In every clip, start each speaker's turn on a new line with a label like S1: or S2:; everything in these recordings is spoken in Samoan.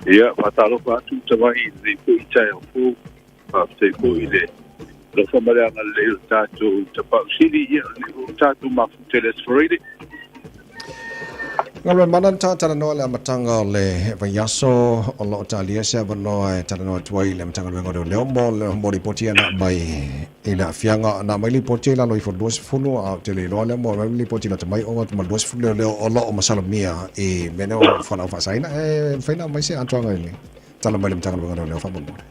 S1: Ia, faatalofa atu Tava'i i lenei foi taeao fou. Faafetai foi i le alofa ma le agalelei o le tatou Tapaau Sili, ia, o lenei foi ua tatou mafuta i le Aso Faraile.
S2: Galuemana na talanoa le amataga o le vaiaso o lo o talia se avanoa e talanoa atu ai i le Matagaluega o Leoleo mo le mo lipoti ia na aumai i le aafiaga na aumai lipoti i lalo ifo 20 a ou te le iloa lea mo aumai lipoti lata mai oo atu ma le 20 leoleo o lo o masalomia i mea nei o fualaau faasaina e mafai ona aumai se atoaga i le tala mai le Matagaluega o Leoleo faamolemole.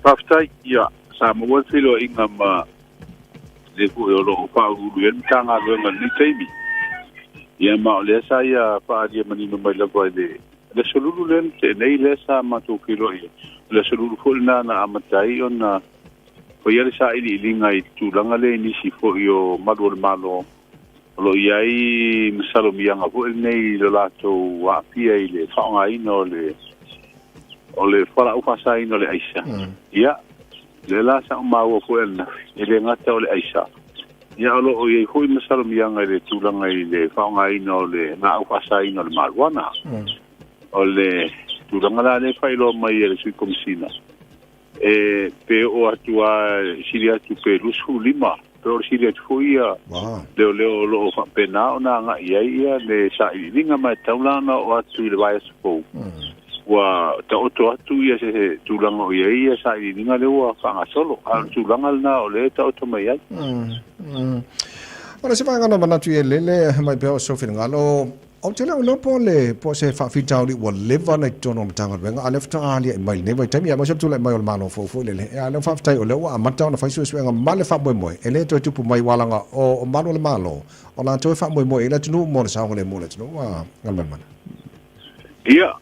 S1: Faafetai, ia, sa maua le feiloaiga ma le foi o lo o faauluulu i ai le Matagaluega i lenei taimi. Ia ma o lea sa ia faaalia manino mai lava i le le aso lulu lea na tea nei lea sa matou feiloai ai. O le aso lulu foi lena na amata ai ona faia le sailiiliga i le tulaga lea i nisi foi o malu o le Malo o lo o i ai masalomiaga foi lenei i lo latou aafia i le faaaogaina o le o le fualaau faasaina o le aisa. Ia, lea la sa ou maua foi ananafi, e le gata o le aisa, ia o lo o i ai foi masalomiaga i le tulaga i le faaaogaina o le laau faasaina o le marijuana. O le tulaga la lea e faailoa mai e le Sui Komesina, e pe oo atu lava e sili atu pe 25, pe o le sili atu foi ia leoleo o lo o faapena ona agai i ai ia le sailiiliga ma e tatau la ona oo atu i le vaiaso fou ua taoto atu ia se tulaga o i ai ia sailiiliga lea ua faagasolo. A o le tulaga lena o lea e taoto mai ai.
S2: O le isi vaega na manatu i ai lele mai pea o sou finagalo, Ou te le o iloa po o le po o se faafitauli ua leva ona i totonu o le Matagaluega, a o lea faatoa aliae mai i lenei vaitaimi, aemaise o le tulai mai o le Malo fou foi lele. A o lea ua faafetai o lea ua amata ona fai suesuega ma le faamoemoe e le toe tupu mai aua leaga o malu o le Malo, o latou e faamoemoe i ai le atunuu mo le saogalemu o le atunuu. A Galumalemana.
S1: Ia,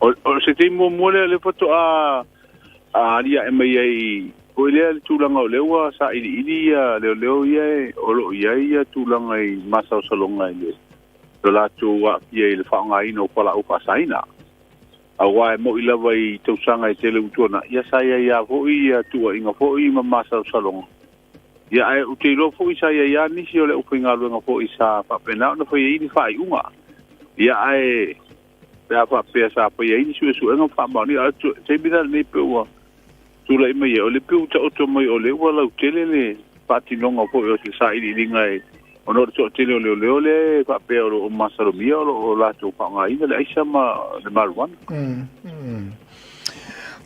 S1: o se taimi muamua lea o lea faatoa aliae mai ai foi lea le tulaga o lea ua sailiili ia leoleo ia e, o lo o i ai ia tulaga i masalosaloga i le lo latou aafia i le faaaogaina o fualaau faasaina. Aua e moni lava i tausaga e tele ua tuanai, ia sa i ai lava foi ia tuuaiga foi ma masalosaloga. Ia ae ou te iloa foi sa i ai lava nisi o le aufaigaluega foi sa faapena ona fai ai ni faaiuga. Ia ae pe a faapea sa faia ai ni suesuega ma faamaonia, a o le taimi la lenei pe ua tulai mai ai, o le pei ua taoto mai o lea ua lautele le faatinoga foi o se sailiiliga e ona o le toatele o leoleo lea e faapea o lo o masalomia o lo o latou faaaogaina le aisa ma le marijuana.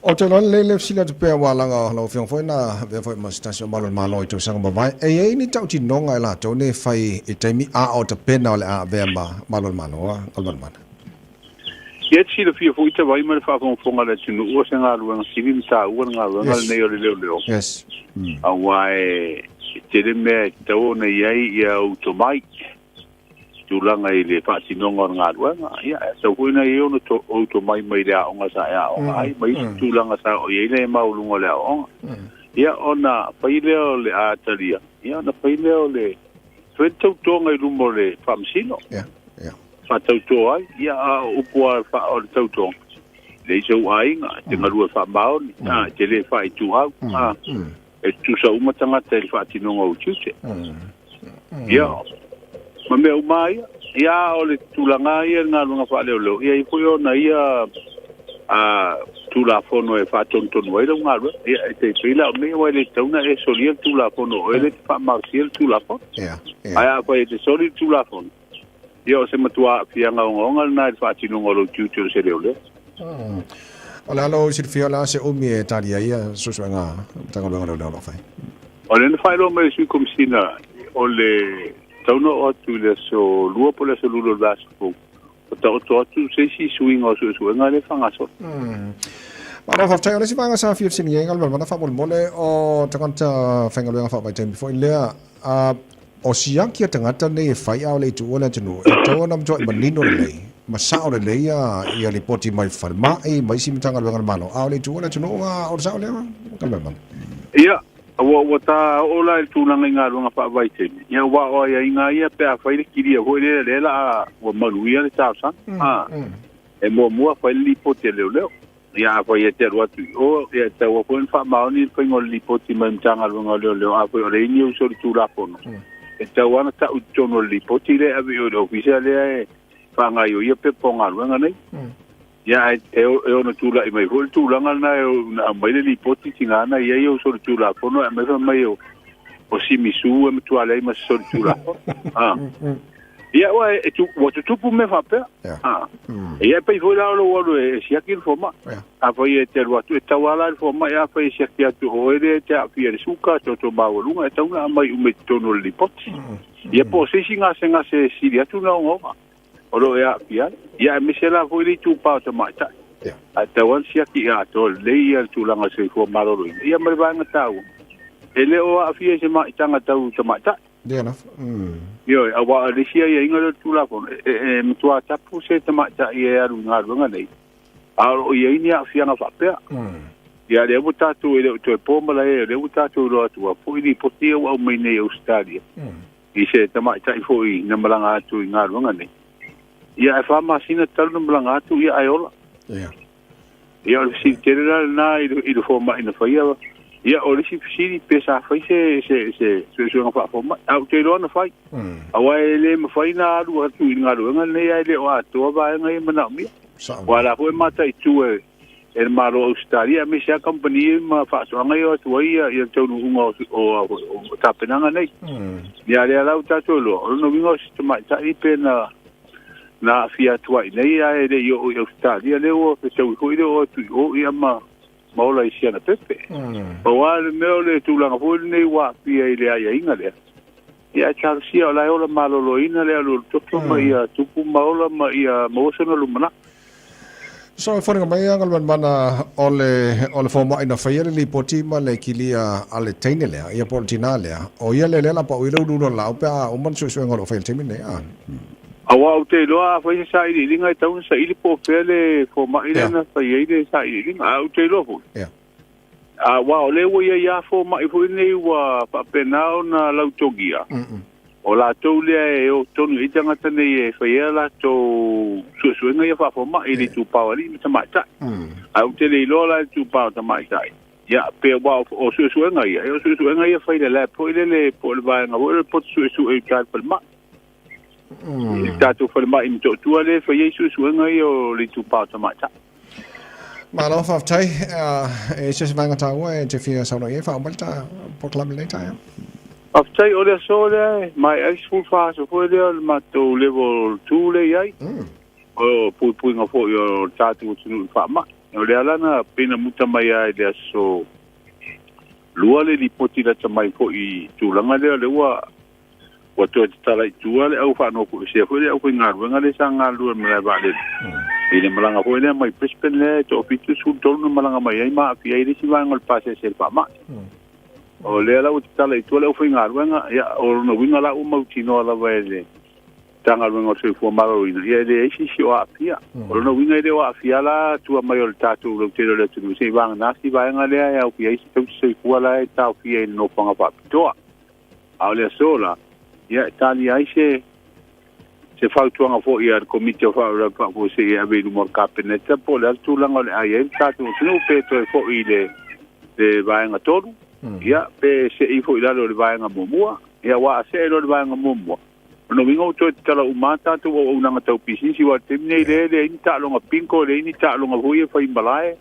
S2: Ou te iloa lelei le fesili atu pea aua leaga lau Afioga foi na avea foi ma se tasi o malu o le Malo i tausaga mavae. E i ai ni tautinoga e latou nei e fai i taimi a o tapena o le a avea ma malu o le Malo a Galumalemana?
S1: Ia te silafia foi Tavai ma le faafogafoga a le atunuu o se galuega sili ma taua le galuega lenei o le leoleo.
S2: Yes.
S1: Aua e tele mea e tatau ona i ai ia ou tomai tulaga i le faatinoga o le galuega. Ia, e tatau foi ona i ai ona ou tomai mai le aoga sa e aoga ai, ma isi tulaga sa oo i ai le maualuga o le aoaoga. Ia, ona fai lea o le a talia, ia ona fai lea o le fai le tautoga i luma o le faamasino.
S2: Yeah, yeah.
S1: Faatauto ai, ia, a o upu lava o le tautoga, e leai sou aiga, e te galue faamaoni, a, e te le faaituau, a, e tutusa uma tagata i le faatinoga o tiute. Ia, ma mea uma ia. Ia, o le tulaga ia i le galuega faaleoleo, ia i foi ona ia a Tulafono e faatonutonu ai lau galuega. Ia, e te pei la o mea aua e le tatau ona e solia le Tulafono o oe lea e te faamalosia le Tulafono. Ae afai e te soli le Tulafono, Ia, o se matua aafiaga ogaoga lena i le faatinoga o lou tiute o se leoleo.
S2: O le a lou silafia, o le a se umi e tali ai ia suesuega a Matagaluega o Leoleo o lo o fai?
S1: O lea na faailoa mai e le Sui Komesina, o le tatau ona oo atu i le aso Lua po o le aso Lulu o le vaiaso fou, o taoto atu se isi suiga o suesuega lea e faagasolo.
S2: Malo faafetai. O le isi vaega sa fia fesiligia ai Galumalemana faamolemole o tagata faigaluega faavaitaimi foi lea. O siaki a tagata nei e fai a o le i tuua le atunuu, e tatau ona matuai manino lelei ma sao lelei ia lipoti mai falemai ma isi Matagaluega a le Malo, a o le i tuua le atunuu, a o le sao lea Galumalemana?
S1: Ia, ua ta oo la i le tulaga i galuega faavaitaimi, ia aua o aiaiga ia pe a fai le kilia foi lea, lea la a ua manuia le talosaga, a, e muamua fai le lipoti a leoleo. Ia, afai e te alu atu i o, ia e tatau foi ona faamaoni le faiga o le lipoti mai Matagaluega o Leoleo, afai o lea e i ai ni solitulafono, e tatau lava ona tau i totonu o le lipoti lea e ave i o i le ofisa lea e faagaioia pepa o galuega nei. Ia ae e ono tula'i mai foi le tulaga lena e na aumai le lipoti tiga na i ai ou solitulafono ae aumai fai mai o o simisu e matua leai ma se solitulafono. A ia ua e tu, ua tutupu mea faapea. A ia e pei foi la o lou alu e siaki le fomai. Afai e te alu atu e tau ala le fomai, afai e siaki atu o oe lea e te aafia i le suka, toto maualuga, e tau na aumai uma i totonu o le lipoti. Ia po o se isi gasegase e sili atu na ogaoga o lo o e aafia ai. Ia aemaise la foi le itupa o tamaitai. Ae tatau lava ona siaki atoa lelei ia le tulaga o le soifua maloloina. Ia ma le vaega taua, e le o aafia i se maitaga tau tamaitai.
S2: Fair enough.
S1: Ioe, aua o le isi aiaiga lea o le Tulafono, e matua tapu se tamaitai e alu i galuega nei, a o lo o i ai ni aafiaga faapea. Ia lea ua tatou e le o toe po malae, o lea ua tatou iloa atu ai foi lipoti ia ua aumai nei e Ausetalia i se tamaitai foi na malaga atu i galuega nei. Ia ae 4 masina talu na malaga atu, ia ae ola. Ia o le fesili tele la lena i le fomai na faia. Ia o le isi fesili pe sa fai se suesuega faafomai. A ou te iloa na fai. Aua e le mafai na alu atu i le galuega lenei ae le o atoa vaega ia e manaomia. Aua o la foi e mataitu e le Malo o Ausetalia aemaise lava kamupani ma faatoaga ia o atu ai ia le taunuuga o tapenaga nei. Ia lea la ua tatou iloa, o lona uiga o se tamaitai pe na aafia atu ai nei ae le i oo i Ausetalia, lea ua fetaui foi le oo atu i o ia ma ola i siana pepe. Pau lava le mea o le tulaga foi lenei ua aafia i le aiaiga lea. Ia ae talosia o la e ola maloloina le alu o le toto ma ia tupu ma ola ma ia maua sona lumanai.
S2: So e foliga mai ia galumalemana o le o le fomai na faia le lipoti ma le kilia a le teine lea, ia po o le tinā lea, o ia le lea la pau i le uluulu o le laau pe a uma le suesuega o lo o faia i le taimi lenei, a.
S1: Aua ou te iloa a fai se sailiiliga e tatau ona saili po o fea le fomai lea na fai ai le sailiiliga, ae ou te iloa foi, aua o lea ua i ai lava fomai foi nei ua faapena ona lautogia, o latou lea e o tonu i ai tagata nei e fai ai a latou suesuega ia faafomai i le itupa o alii ma tamaitai. Ae ou te le iloa la i le itupa o tamaitai, ia pe aua o suesuega ia, o suesuega ia fai i le lab foi lele po o le vaega foi lele poto suesue i uta i le falemai. I le tatou falemai i Motootua lea e fai ai suesuega ia o le itupa o tamaitai.
S2: Malo faafetai. E i se isi vaega taua e te fia saunoa i ai, faauma le ta polokalame lenei taeao.
S1: Faafetai, o le aso lea e maea ai le 14 aso foi lea o le matou level 2 lea i ai. O puipuiga foi o le tatou atunuu i le faamai. O lea la na pei na muta mai lava i le aso 2 le lipoti lata mai foi i tulaga lea, o lea ua toe tatala i tua le au faanofoesea foi le aufaigaluega lea sa galulue i le malae vaalele. I le malaga foi lea mai Brisbane lea e toa-73 na malaga mai ai ma aafia ai le isi vaega o le pasese i le faamai. O lea la ua tatala i tua le aufaigaluega, ia o lona uiga la ua mautinoa lava e le Matagaluega o le Soifua Maloloina, ia e leai se isi o aafia. O lona uiga e le o aafia la tua mai o le tatou lautele o le atunuu se i vagana si vaega lea e aofia ai se tausi soifua la e taofia i le nofoaga faapitoa. A o le aso la, ia e talia ai se fautuaga foi a le Komiti o Faalavelave Faafuasei e ave i luma o le Kapeneta po o le a le tulaga o le a i ai le tatou atunuu pe toe foi i le vaega 3, ia pe sei foi i lalo o le vaega 1. Ia aua a see loa i le vaega 1, o lona uiga ua toe tatala uma lava tatou auaunaga tau pisinisi aua o le taimi nei lea e leai ni taaloga bingo, e leai ni taaloga foi ia e fai i malae,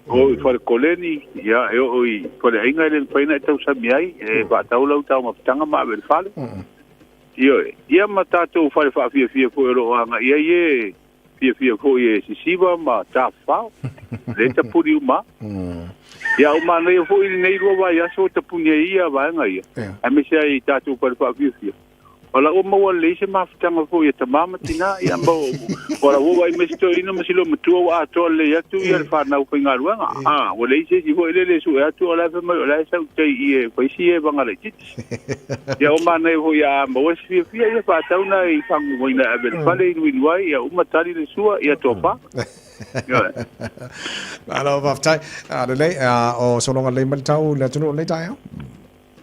S1: o i fale koleni, ia e oo i faleaiga e le mafai ona e tausami ai, e faatau lau taumafataga ma ave i le fale. Ioe, ia ma tatou fale faafiafia foi o lo o agai ai e fiafia foi e sisiva ma tafafao, lea e tapuni uma. Ia o manaia foi lenei 2 vaiaso o tapuni ai ia vaega ia, aemaise ai i tatou fale faafiafia. O la ua maua lelei se mafutaga foi e tamā ma tinā, ia ma o la ua vaai mai se toeaina ma si loomatua ua atoa lelei atu ia le fanau faigaluega. A, ua leai se isi foi lele e sue atu o la e fai mai o la e sau tai i e fai si e vaga laitiiti. Ia o manaia foi a maua se fiafia ia faatau nai fagu mai na ave i le fale inuinu ai, ia uma tali le sua, ia tofa.
S2: Malo faafetai. Lelei, o sologa lelei mai le tau i le atunuu i lenei taeao.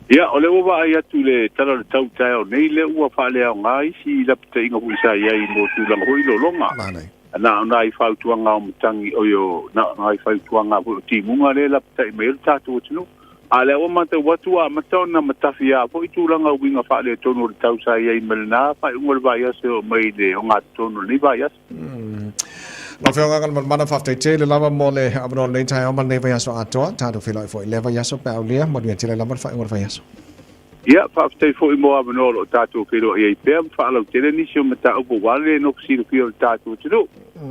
S1: Ia, o lea ua vaai atu i le tala o le tau taeao nei, lea ua faaleaoga isi lapataiga foi sa i ai mo tulaga foi lologa.
S2: Manaia.
S1: Na o nai fautuaga o matangi, oi o, na o nai fautuaga foi o timuga lea e lapatai mai ai le tatou atunuu. A o lea ua matau atu ua amata ona matafia foi tulaga uiga faaletonu o le tau sa i ai mai lena faaiuga o le vaiaso e oo mai i le ogatotonu o lenei vaiaso.
S2: Lau Afioga Galumalemana, faafetai tele lava mo le avanoa o lenei taeao ma lenei vaiaso atoa. Tatou feiloai foi i lea vaiaso pe a aulia. Manuia tele lava le faaiuga o le vaiaso.
S1: Ia, faafetai foi mo avanoa o lo o tatou feiloai ai pea ma faalautele nisi o mataupu aua le le nofo silafia o le tatou atunuu.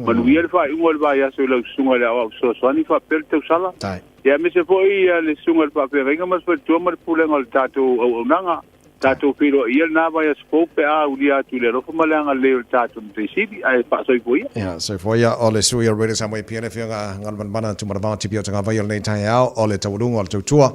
S1: Manuia le faaiuga o le vaiaso i lau susuga i le Aoao Fesoasoani faapea le tausala. Ia aemaise foi le susuga i le faafeagaiga ma le faletua ma le pulega o le tatou auaunaga. Tatou feiloai ia lena vaiaso fou pe a aulia atu i le alofa ma le agalelei o le tatou Matai Sili, ae faasoifua ia.
S2: Ia, soifua ia. O le sui o Radio Samoa i Apia le Afioga Galumalemana Tumanavao Tipi o Tagavai o lenei taeao o le taualuga o le tautua.